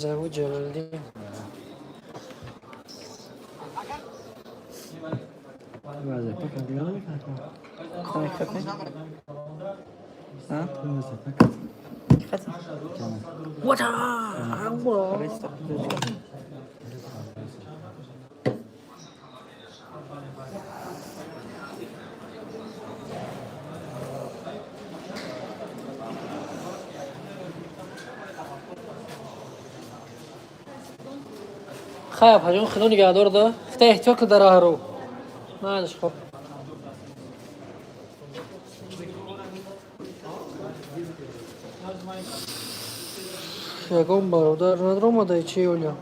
Зовут Джалалдин. Вазифа кардига намекунад. Хати? А? Вазифа кард. Хати? What? Рейста. Хай, апаҷон, худо нигаҳдор да. Хита эҳтиёт кун дар раҳро. Майлиш, хоб. Ягон бародар надромадай чи Оля?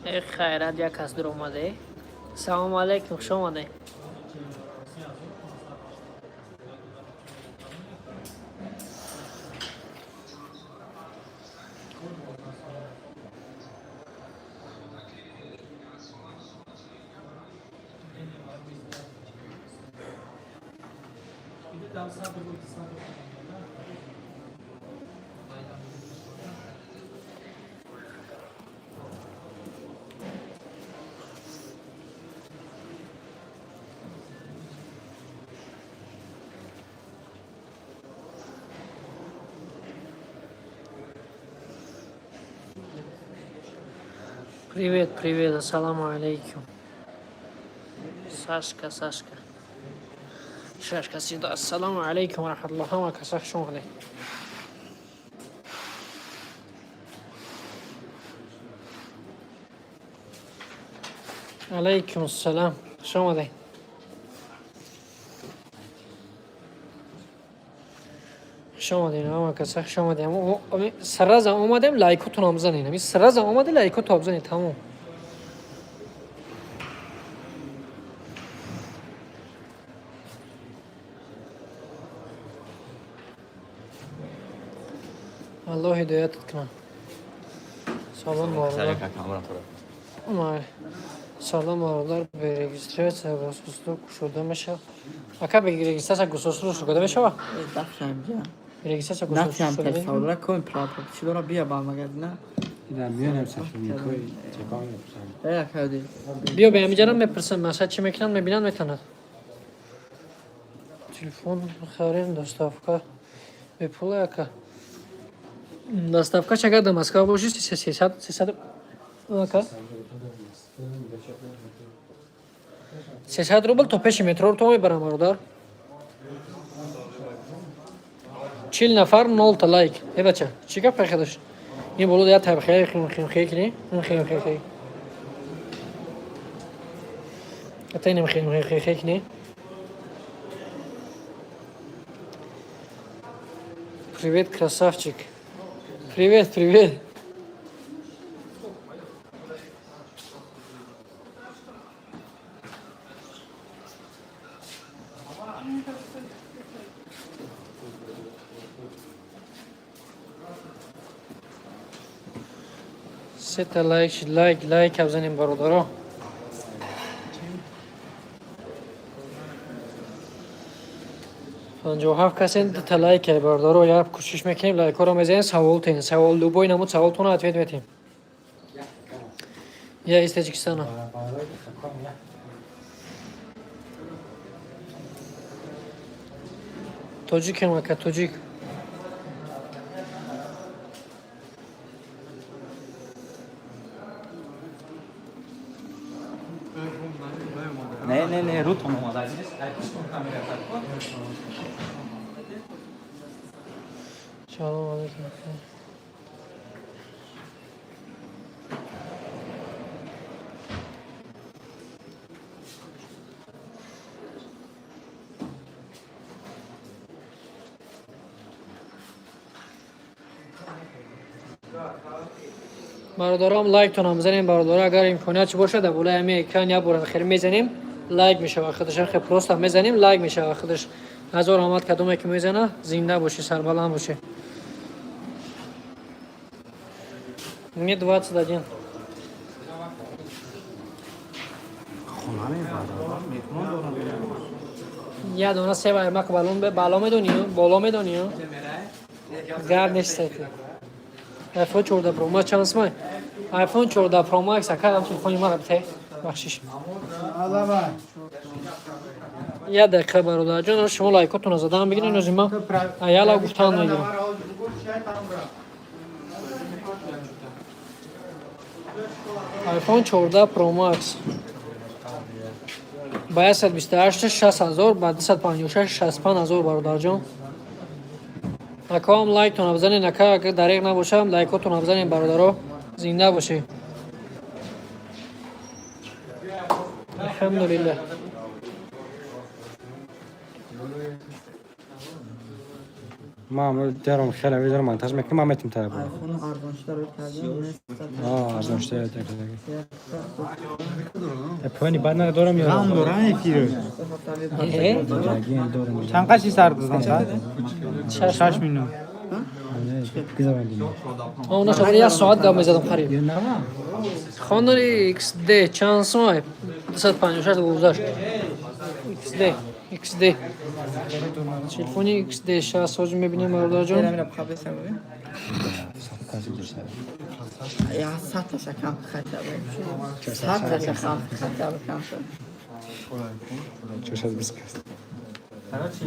Э, хайрат, як кас дуромаде. Салому алайкум, хуш омаде. Привет, привет, ассаламу алейкум. Сашка, Сашка. Шашка сида. Ассаламу алейкум ва рахматуллах. Ҳама каса хуш омадед. Алейкум ассалам. Хуш омадед. Хуш омадед, ҳама каса хуш омадед. Сразу омадем, лайкотонам бизанед. Ами сразу омаде, лайкото бизанед, тамом. Аллоҳ ҳидоятат кунад. Салом, бародар. Майли. Салом, бародар, бе регистрация госуслуг кушода мешавад? Ака, бе регистрация госуслуг кушода мешавад? Дафшам ҷа. Бе регистрация госуслуг Нафшам кушода мешавад? саволра кун прапор. Чӣ дора бия ба магазина? Ида миёнам сашумикои чекон мепурсам. Э, акади. Биё, бе ҳамиҷарам мепурсам, масалан чӣ мекунанд, мебинанд, метавонад. Телефон харем, доставка бепула, ака. Доставка агар дар Москва боши, 300, 300, ака. 300 рубл то пеши метро то мебарам, бародар. 40 нафар, нолта лайк. Э, бача, чӣ гап хедаш? Ин боло я табхе хим хим хе кини? Хим хим хе. Ата инам хим хим хе хе кини? Привет, красавчик. Привет, привет. Сета лайк, лайк, лайк абзанем, бародаро. 57 касен, дута лайк, ай бародаро, як кӯшиш мекунем, лайкҳоро мезанем, савол тен. Савол, любой намуд саволтонро ответ метем. Я из Таджикистана. Тоҷикем, ака, тоҷик. Не, не, не, рутон омада. Ай пуштон камера. Салом алейкум. Ака. Бародарам, лайктонам бизанем, бародаро, агар имконият чи бошад, дар болои ҳамин экран як бора хел мезанем. Лайк мешава худаш, хе просто мезанем, лайк мешава худаш. Ҳазор омад, кадоме ки мезана, зинда бошӣ, сарбаланд бошӣ. Мне 21. Хона мебарад, меҳмон дорам. Я дона се ваймак балон бало медонӣ, боло медонӣ. Гар нест. iPhone 14 Pro Max чанд сомай? iPhone 14 Pro Max ака, ам телефони мара бите. Бахшиш. Я дақиқа, бародарҷон, шумо лайкотонро задан бигиред, нози ман аяла гуфтан мегирам. iPhone 14 Pro Max ба 128 6000, ба 256 65 000, бародарҷон. Акаам, лайктона бизанед, ака, агар дареғ набошам, лайкотона бизанед, бародаро, зинда бошед. Алҳамдулиллаҳ. Ман дорам хеле видео монтаж мекунам, ман метим тараф. Айфон арзон шуда рӯй кардем. А, арзон шуда так. Пони бад надорам ё? Ғам дорам эфир. Э? Дорам. Чанд қаши сар додам та? 6 6 миллион. Гизавандим. Она шабар як соат гап мезадам қариб. Ё нава? Honor XD чанд сомай? 256 12 XD XD телефони XD 60 ҳозир мебинем, бародарҷон. Мира қабл бибин. Я 100 таша кам хотя бы. 100 таша кам хотя бы кам шуд. 420 кас. Короче,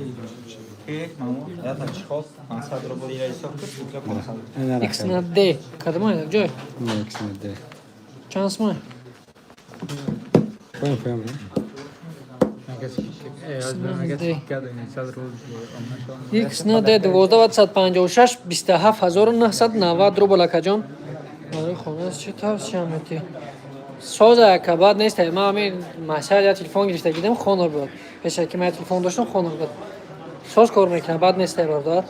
ки мамо, я так чихол, 500 рубл ира ҳисоб кун, путля 500. X9D кадомай ҷой? Не, X9D. Чанд сомай? Поем, поем. X9D 12 256 27 990 рубл, акаҷон. Барои хона чӣ тавсия метӣ? Соза, ака, бад нест. Ман ҳамин масъал я телефон гирифта гидам, Honor буд. Пеша ки ман телефон доштам, Honor буд. Соз кор мекунад, бад нест, бародар.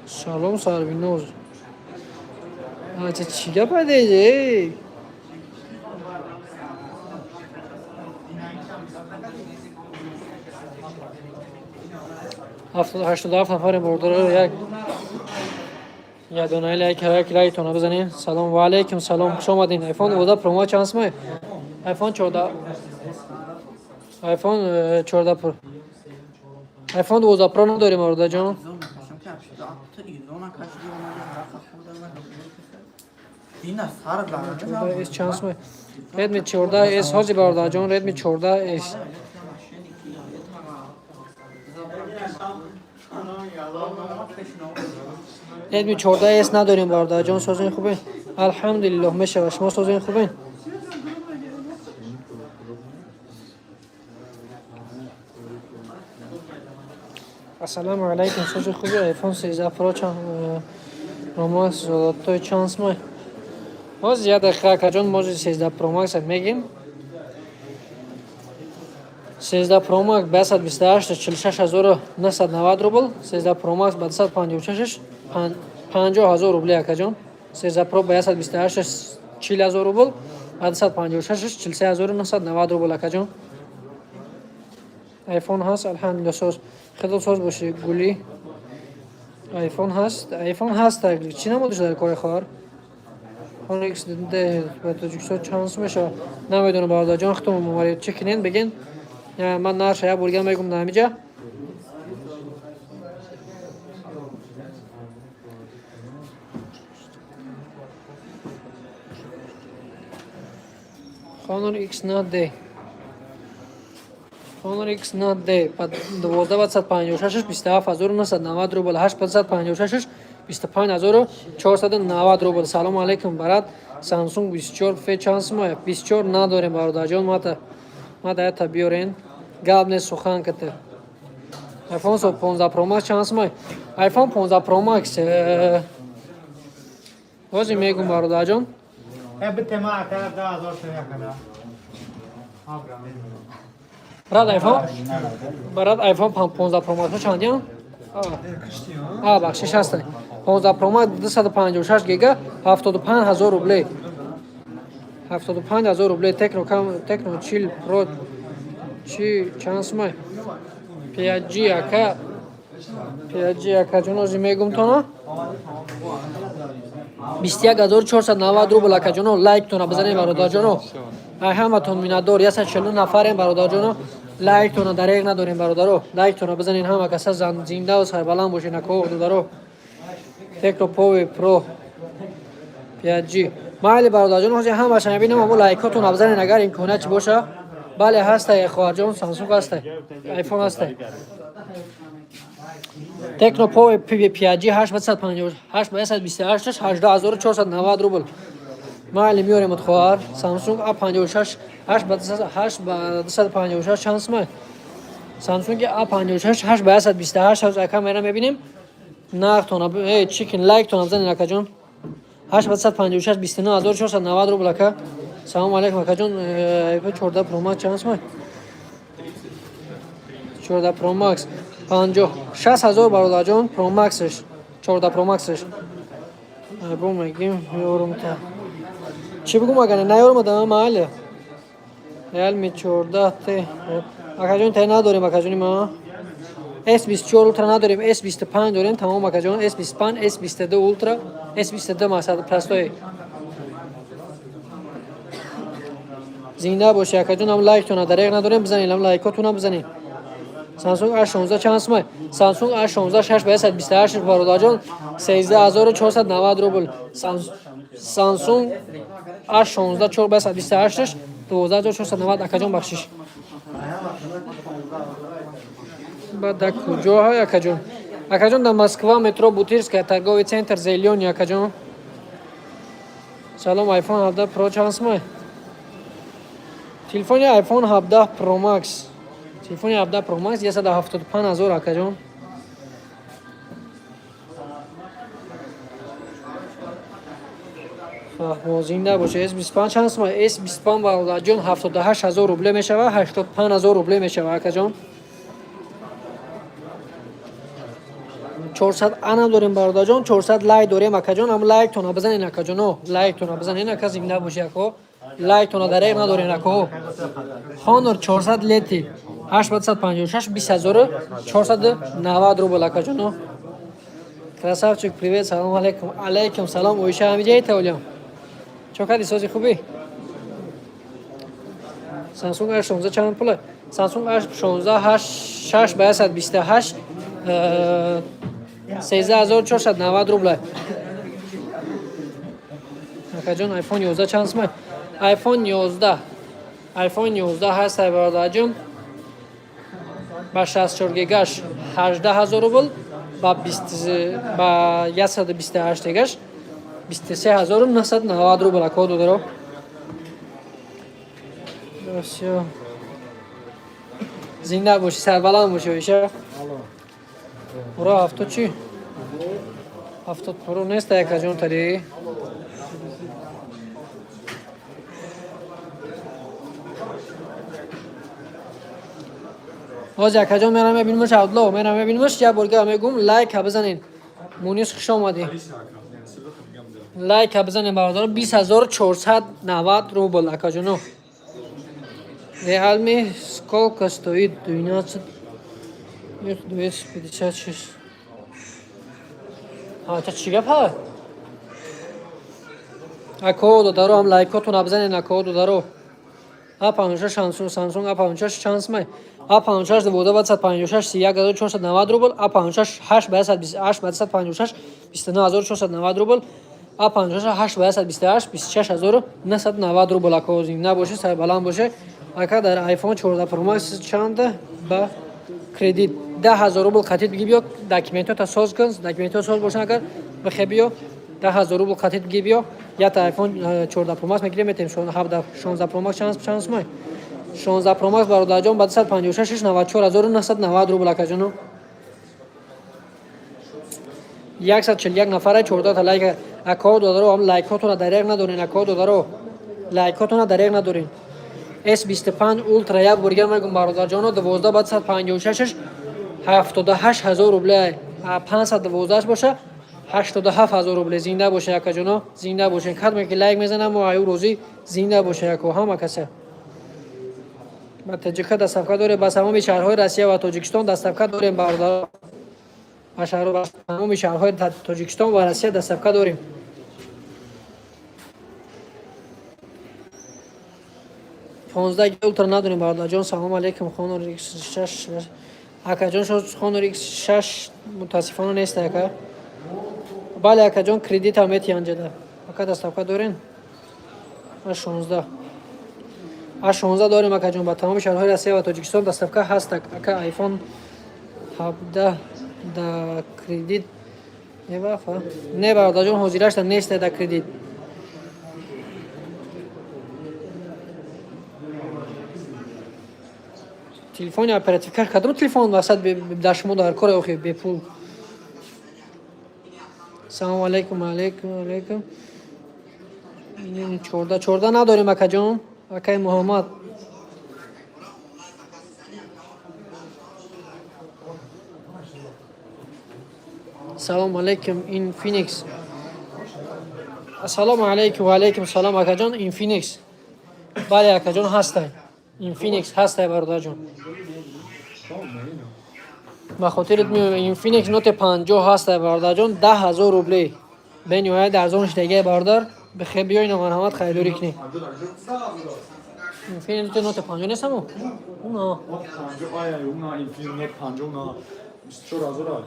Салом, Сарвиноз. Ача, чӣ гап эй? 87 нафарем, бародаро, як ядонаи лайк, як лайктона бизанем. Салом, ва алайкум салом, хуш омадин. iPhone 12 Pro Max чанд сомай? iPhone 14, iPhone 14 Pro, iPhone 12 Pro надорем, бародарҷон. Дина сар 14 S чанд сомай? Redmi 14 S ҳозир, бародарҷон, Redmi 14 S. Redmi 14 S надорем, бародарҷон. Созин, хубен? Алҳамдулиллоҳ, мешава. Шумо созин, хубен? Ассалому алайкум, сози хуби? iPhone 13 Pro чанд Pro Max золотой чанд сомай? Ҳозир, як дақиқа, акаҷон, мози 13 Pro Max мегим. 13 Pro Max ба 128 46 990 рубл, 13 Pro Max ба 256 50 000 рубли, акаҷон. 13 Pro ба 128 40 000 рубл, ба 256 43 990 рубл, акаҷон. iPhone ҳаст? Алҳамдулилла, соз, хело соз бошӣ, гули. iPhone ҳаст? iPhone ҳаст, чӣ намудаш дар кори хоҳар? Honor XD ба Тоҷикистон чанд сум мешавад? Намедонам, бародарҷон, худтон мумарид чӣ кинен, бигин. Ман нарша як бурган мегум дар ҳамиҷа. Honor X9D, Honor X9D ба 12 256 27 990 рубл, 8 256 25 490 рубл. Салому алайкум, барат, Samsung 24 F чанд сумая? 24 надорем, бародарҷон, мата мата ята биёрен, гап не, сухан ката. iPhone 15 Pro Max чанд сумай? iPhone 15 Pro Max ҳозир мегум, бародарҷон. Э, бите ма ака 2000 сомон када. Брат, iPhone, брат, iPhone 15 Pro Max чанд я? А, бахшиш, ҳаста. 15 Pro Max 256 гига, 75 ҳазор рубле, 75 ҳазор рубле. Tecno Tecno 40 Pro чи чанд сумай? 5G, ака, 5G, акаҷон, ози мегумтона, 21 490 рубл. Акаҷоно, лайктона бизанед, бародарҷоно. Ай ҳаматон миннатдор, 140 нафарем, бародарҷоно. Лайктона дареғ надорем, бародаро, лайктона бизанед. Ҳама каса зиндаву сарбаланд бошед, ако, додаро. Tecno Power Pro 5G. Майли, бародарҷон, ҳозир ҳамаша мебинам, амо лайкотона бизанед, агар имконият чи боша. Бале, ҳастай, хоҳарҷон, Samsung ҳастай, iPhone ҳастай. Tecno Power 5G 8 ба 128, 18 490 рубл. Майли, меорем, хоҳар. Samsung A56 8 ба 256 чанд сумай? Samsung A56 8 ба 128 ҳаз, ака, мера мебинем. Нархтона чикин, лайктона бизанед, акаҷон. 8 ба 256, 29 490 рубл, ака. Салому алайкум, акаҷон. iPhone 14 Pro Max чанд сумай? 14 Pro Max 50 60 ҳазор, бародарҷон, Pro Max-ш, 14 Pro Max-ш. Бо мегим, меорум та. Чӣ бигум, агар наёрум адама, майли. Realme 14 T. Акаҷон, T надорем, акаҷони ма. S24 Ultra надорем, S25 дорем, тамом, акаҷон, S25, S22 Ultra, S22 мақсад простой. Зинда бошӣ, акаҷон, ҳам лайктона дареғ надорем, бизанед, ҳам лайкотона бизанед. Samsung A16 чанд сумай? Samsung A16 6 ба 128, бародарҷон, 13 490 рубл. Samsung A16 4 ба 128, 12 490, акаҷон, бахшиш. Баъд дар куҷо ҳай, акаҷон? Акаҷон, дар Москва, метро Бутырская, торговый центр Зелёный, акаҷон. Салом, iPhone 17 Pro чанд сумай? Телефони iPhone 17 Pro Max. Телефони 17 Pro Max 175 ҳазор, акаҷон. Фаҳмо, зинда боша. S25 чанд сумай? S25, бародарҷон, 78 ҳазор рубле мешава, 85 ҳазор рубле мешава, акаҷон. 400 анам дорем, бародарҷон, 400 лайк дорем, акаҷон, ам лайктона бизанед, акаҷоно, лайктона бизанед, ака, зинда боши, ако. Лайктона дареғ надорен, ако. Honor 400 LTE 856, 20 490 рубл, акаҷоно. Красавчик, привет, салом алейкум. Алейкум салом, Оиша, ҳамиҷаи тавлиям. Чо кардӣ, сози, хубӣ? Samsung A16 чанд пула? Samsung A16 8 6 ба 128, 13 490 рубла. Акаҷон, iPhone 11 чанд сумай? iPhone 11, iPhone 11 ҳастай, бародарҷон, ба 64 гигаш 18 ҳазор рубл, ба 20 ба 128 гигаш 23 990 рубл, ако, додаро. Всё. Зинда бошӣ, сарбаланд бошӣ, Оиша. Ура, 70 чӣ? 70 Pro нест, акаҷон, тари. Ҳозир, акаҷон, мерам мебинмаш, Абдулло, мерам мебинмаш, як борга мегум, лайка бизанед. Мунис, хуш омадӣ. Лайка бизанед, бародаро, 20 490 рубл, акаҷоно. Realme сколько стоит 12 256? А, та чӣ гап ҳа? Ако, додаро, ҳам лайкотона бизанед, ако, додаро. А56 Samsung, Samsung A56 чанд сумай? А56 12 ба 156, 31 490 рубл, А56 8 ба 128 ба 156, 29 490 рубл, А56 8 ба 128, 26 990 рубл, ако, зинда бошӣ, сарбаланд бошӣ. Ака, дар iPhone 14 Pro Max чанд ба кредит? 10 000 рубл қатид биги биё, документота соз кун, документот соз бошан, агар бихе биё, 10 000 рубл қатид биги биё, якта iPhone 14 Pro Max мегирем, метем. 17 16 Pro Max чанд сумай? 16 Pro Max, бародарҷон, ба 256, 94 990 рубл, акаҷоно. 141 нафара, 14 та лайк. Ако, додаро, ҳам лайкотона дареғ надорен, ако, додаро, лайкотона дареғ надорен. S25 Ultra як борга мегум, бародарҷоно, 12 ба 256, 78 ҳазор рубля, 512 боша, 87 000 рубле. Зинда боша, якаҷоно, зинда бошен. Кадме ки лайк мезанам, мо аю розӣ. Зинда боша, яко, ҳама каса. Ба ТҶК доставка дорем? Ба тамоми шаҳрҳои Россия ва Тоҷикистон доставка дорем, бародар. Ба тамоми шаҳрҳои Тоҷикистон ва Россия доставка дорем. 15 Ултра надорем, бародарҷон. Салом алейкум. Хонор X6, акаҷон? Хонор X6 мутаассифона нест, ака. Бале, акаҷон, кредит ҳам метиҳанд ҷада. Ака, доставка дорем? А 16, а 16 дорем, акаҷон. Ба тамоми шаҳрҳои Россия ва Тоҷикистон доставка ҳаст, ака. Айфон 17 да кредит невафа? Не, бародарҷон, ҳозирашта нест да кредит. Телефони оперативка, кадом телефон васат дар шумо дар кор, охи, бепул? Салому алейкум. Алейкум, алейкум. 14, 14 надорем, акаҷон, акаи Муҳаммад. Салому алейкум. Инфиникс. Ассалому алейкум. Ва алейкум салом, акаҷон. Инфиникс, бале, акаҷон, ҳастай. Инфиникс ҳастай, бародарҷон. Ба хотирит меоям, Инфиникс Ноте 50 ҳастай, бародарҷон, 10 000 рубле, бениҳоят арзон шудагия, бародар. Бихе биёйна, марҳамат, харидорӣ кунӣ. Инфиникс Ноте 50 нестамо уна?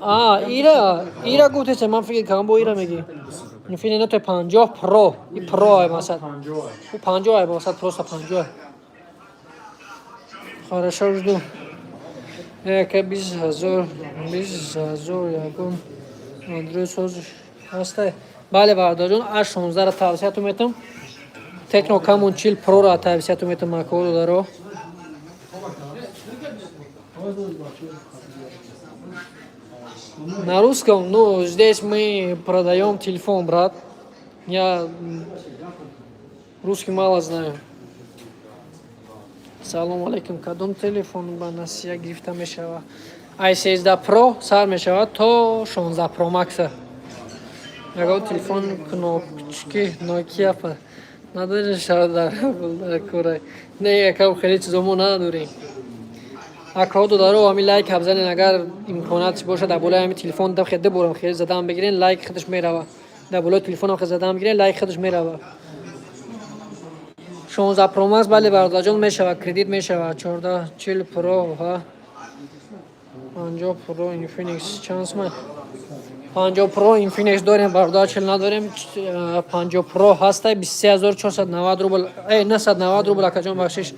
А ира, ира гуфтесе, ман фикр кардам, бо ира мегӣ. Инфиникс Ноте 50 Про, и Про ай масад, у 50 ай масад, просто 50. Хорошо, жду. Яка 20 000, 20 000 ягон Андроид соз ҳастай? Бале, бародарҷон, а 16-ра тавсияту метам. Техно Камон 40 Прора тавсияту метам, макоро даро. На русском? Ну, здесь мы продаем телефон, брат. Я русский мало знаю. Салому алейкум. Кадом телефон ба насия гирифта мешавад? Ай 13 Про сар мешавад то 16 Про Макса. Ягон телефон кнопочки Nokia па надорем, дар кора? Не, якам хеле чизо мо надорем. Акҳо, додаро, ҳами лайк ҳабзанен, агар имконат бошад. Дар болои ҳами телефон дахе дуборам хеле задаам бигирен, лайк худаш мерава. Дар болои телефонам хеле задаам бигирен, лайк худаш мерава. 16 Pro Max, бале, бародарҷон, мешавад, кредит мешавад. 14 40 Pro ҳа, 50 Pro Infinix чанд сумай? 50 Pro Infinix дорем, бародар, 40 надорем. 50 Pro ҳастай, 23 490 рубл, 990 рубл, акаҷон, бахшиш.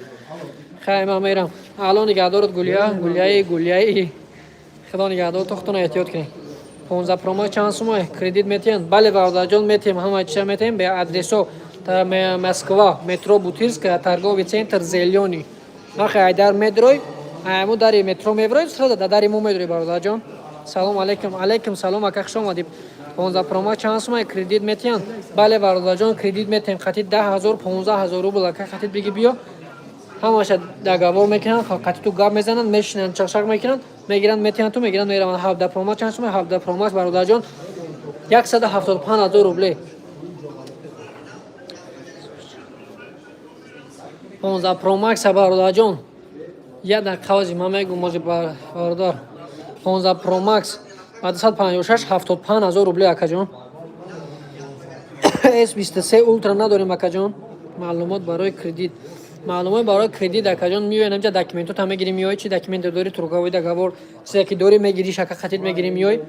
Хай, ман мерам. Алло нигаҳдорат, Гулия, Гулияи, Гулияи. Худо нигаҳдор, тохтона эҳтиёт кунед. 15 Pro Max чанд сумай? Кредит метиҳанд? Бале, бародарҷон, метиҳем, ҳама чиза метиҳем. Бе адресо: Москва, метро Бутырская, торговый центр Зелёный. Нахе айдар медрой, айму дари метро меброи, сразу да дари мо медрой, бародарҷон. Салом алейкум. Алейкум салом, ака, хуш омадед. 15 Pro Max чанд сумай? Кредит метиҳанд? Бале, бародарҷон, кредит метиҳем. Қатид 10 000, 15 000 рубл, ака, қатид биги, биё. Ҳамаша договор мекунанд, қатӣ ту гап мезананд, мешинанд, чақчақ мекунанд, мегиранд, метиҳанд ту, мегиранд, мераванд. 17 Pro Max чанд сумай? 17 Pro Max, бародарҷон, 175 000 рубле. 15 Pro Max, бародарҷон, як дақиқа, ози ман мегӯм, ози, бародар. 15 Pro Max ба 256, 75 000 рубле, акаҷон. S23 Ultra надорем, акаҷон. Маълумот барои кредит. Маълумот барои кредит, акаҷон, меоян инҷа, документота мегирӣ, меои. Чи документе дорӣ, трудовой договор, чизе ки дорӣ, мегириш, ака, қатит мегирӣ, меои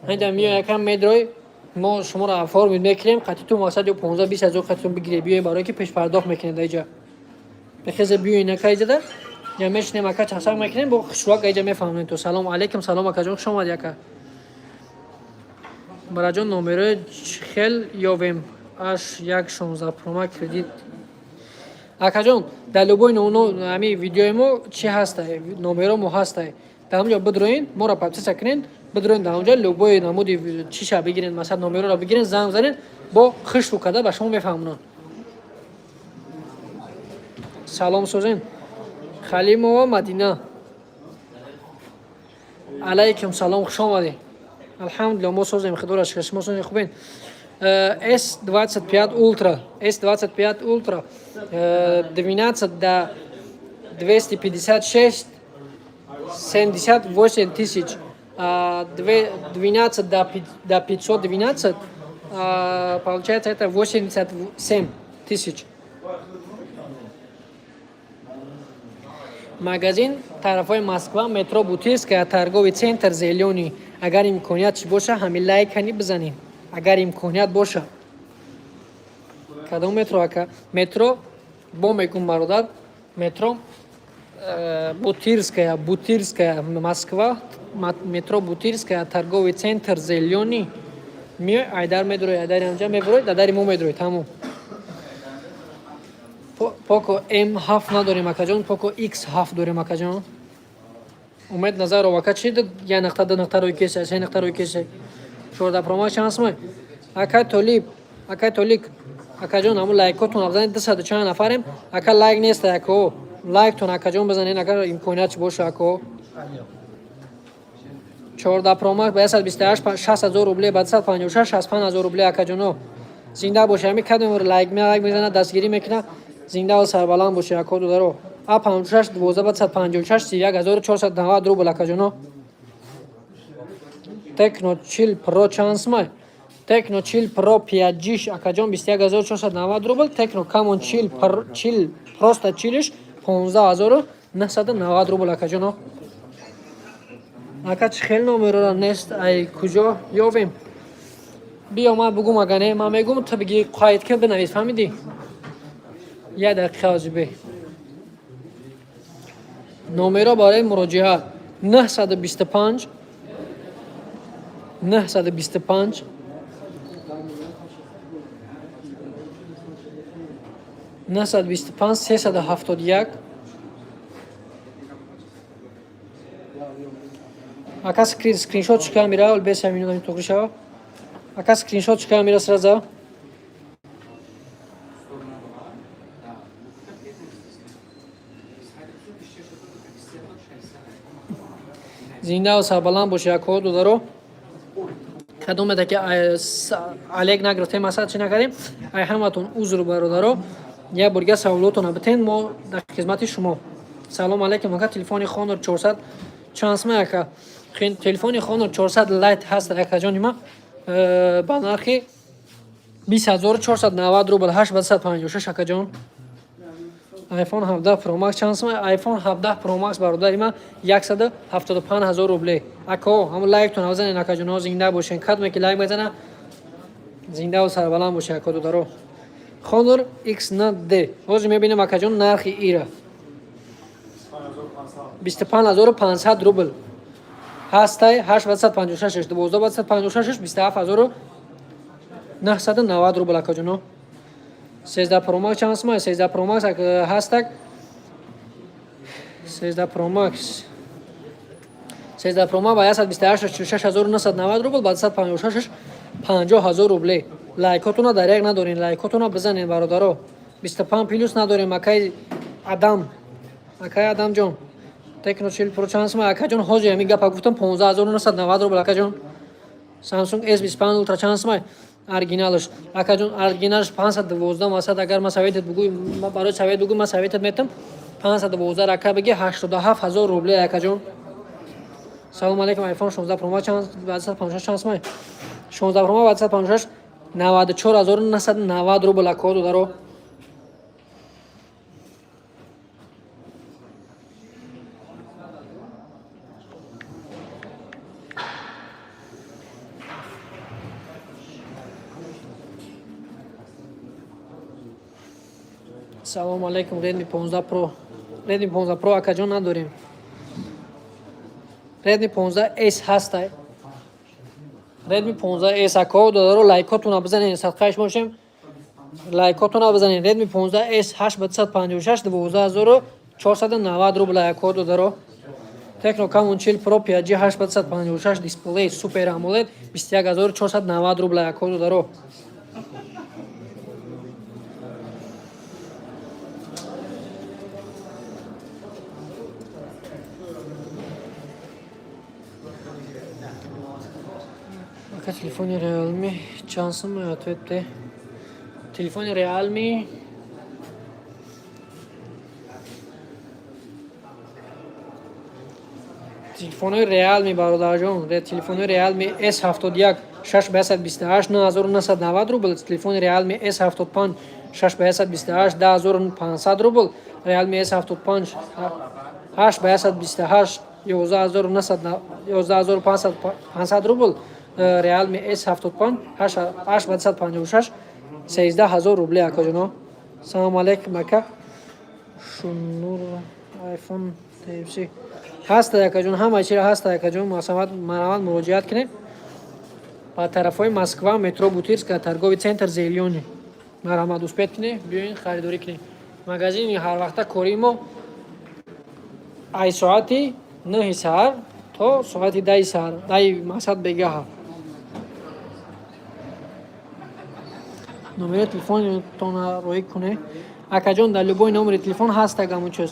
инҷа, меои, ака, медрои, мо шуморо оформить мекунем. Қатиту мақсад ё 15 20 ҳазор қатитон бигирӣ, биёи, барое ки пешпардохт мекунед иҷа. Бехезе биёин, ака, иҷада я мешинем, ака, чақчақ мекунем, бо хушвак иҷа мефаҳмем ту. Салом алейкум. Салом, акаҷон, хуш омадӣ, ака. Бараҷон, номерои хел ёвем? Аш як 16 Pro Max кредит, акаҷон, дар любой ҳами видеои мо чӣ ҳастай, номеро мо ҳастай. Дар ҳамҷо бидроин, моро подписка кунен, бидроин, дар ҳамҷо любой намуди чиша бигирен, масалан, номероро бигирен, занг занен, бо хишту карда ба шумо мефаҳмонанд. Салом, созен. Халимова Мадина, алайкум салом, хуш омадӣ. Алҳамдулилла, мо созем, худоро шукр, шумо созем, хубен. S25 Ultra, S25 Ultra, 12 до 256, 78 тысяч, 12 до 512, получается это 87 тысяч. Магазин тарафҳои Москва, метро Бутырская, торговый центр «Зелёный». Агар имконият боша, ҳамин лайкани бизанем, агар имконият боша. Кадом метро, ака? Метро бо мегум, бародар, метро Бутырская, Бутырская, Москва, метро Бутырская, торговый центр «Зелёный». Миёй, айдар медрои, айдари ҳамҷа мебурои, дадари мо медрои, тамом. Поко М7 надорем, акаҷон, Поко X7 дорем, акаҷон. Умед Назаров, ака, чи я нақта, ду нақта рӯй кеса, се нақта рӯй кеса? 14 Pro Max чанд сумай, акай Толиб, акай Толик? Акаҷон, ҳамун лайкотон бизанед, 200 чанд нафарем, ака, лайк неста, ако лайктон, акаҷон, бизанед, агар имконият боша, ако. 14 Pro Max ба 128 60 000 рубле, ба 256 65 000 рубле, акаҷоно. Зинда боша, ҳами кадом лайк мезанад, дастгирӣ мекунад, зиндаву сарбаланд боше, ако, додаро. А 56 12 ба 156 31 490 рубл, акаҷоно. Tecno 40 Pro чанд сумай? Tecno 40 Pro 5G, акаҷон, 21 490 рубл. Tecno Camon 40 40, просто чилиш 15 990 рубл, акаҷоно. Ака, чӣ хел номерора нест, ай куҷо ёвем? Биё, ман бугум, ага не, ман мегум, ту биги, қайд ки, бинавис, фаҳмидӣ? Як дақиқа озибе. Номеро барои муроҷиат: 925 925 925 371. Ака, скриншот чикар мира, беса минута тоғри шава. Ака, скриншот чикар мира сразу. Зиндаву сарбаланд бошед, акоҳо, додаро. Кадомеда ки алек нагирифтем, масалан, чӣ накардем, ай ҳаматон узр, бародаро. Як борга саволотона битен, мо дар хизмати шумо. Салом алейкум, ака, телефони Honor 400 чанд сумай, ака? Телефони Honor 400 Lite ҳаст, акаҷони ма, ба нархи 20 490 рубл, 8 ба 156, акаҷон. iPhone 17 Pro Max чанд сумай? iPhone 17 Pro Max, бародари ман, 175 ҳазор рубле. Ако, ҳамон лайктон бизанед, акаҷонҳо, зинда бошен. Кадоме ки лайк мезана, зиндаву сарбаланд боше, ако, додаро. Honor X9D ҳозир мебинем, акаҷон, нархи ира 25 500 рубл ҳастай, 8 ба 156, 12 ба 156, 27 990 рубл, акаҷоно. 13 Pro Max чанд сумай? 13 Pro Max ҳастак, 13 Pro Max, 13 Pro Max ба 128 46 990 рубл, ба 156 50 ҳазор рубле. Лайкотона дар як надорем, лайкотона бизанед, бародаро. 25 плюс надорем, акай Адам, акай Адамҷон. Tecno 40 Pro чанд сумай, акаҷон? Ҳозир ҳамин гапа гуфтам, 15 990 рубл, акаҷон. Samsung S25 Ultra чанд сумай оригиналаш, акаҷон? Оригиналаш 512 масад. Агар ма советет бугӯй, барои совет бугӯй, ман советет метам, 512 рака биги, 87 ҳазор рубле, акаҷон. Салом алейкум, iPhone 16 Pro Max чанд 256 чанд сумай? 16 Pro Max 256 94 990 рубл, ако, додаро. Салому алейкум, Redmi 15 Pro, Redmi 15 Pro, акаҷон, надорем. Redmi 15S ҳастай, Redmi 15S, ако, додаро, лайкотона бизанед, садқаиш бошем, лайкотона бизанед. Redmi 15S 8 ба 256 12 490 рубл, ако, додаро. Tecno Camon 40 Pro 5G 8 ба 256, дисплей Super AMOLED, 21 490 рубл, ако, додаро. Ака, телефони Реалми чанд сум? Ответ де. Телефони Реалми, телефонои Реалми, бародарҷон, телефонои Реалми S71 6 ба 128 9990 рубл, телефони Реалми S75 6 ба 128 10 500 рубл, Реалми S75 8 ба 128 11 500 рубл, Реалми S75 8 ба 156 13 000 рубли, акаҷоно. Салому алейкум, ака. Шунур айфон TFC ҳаста, акаҷон, ҳама чира ҳаста, акаҷон. Марҳамат, муроҷиат кунед ба тарафҳои Москва, метро Бутырская, торговый центр «Зелёный». Марҳамат, успеть кунед, биёин, харидорӣ кунед. Магазини ҳарвақта кории мо ай соати 9-и саҳар то соати 10-и саҳар, даи мақсад бегаҳа. Номери телефонтона роӣ кунед, акаҷон. Дар любой номери телефон ҳаста гамон чиз.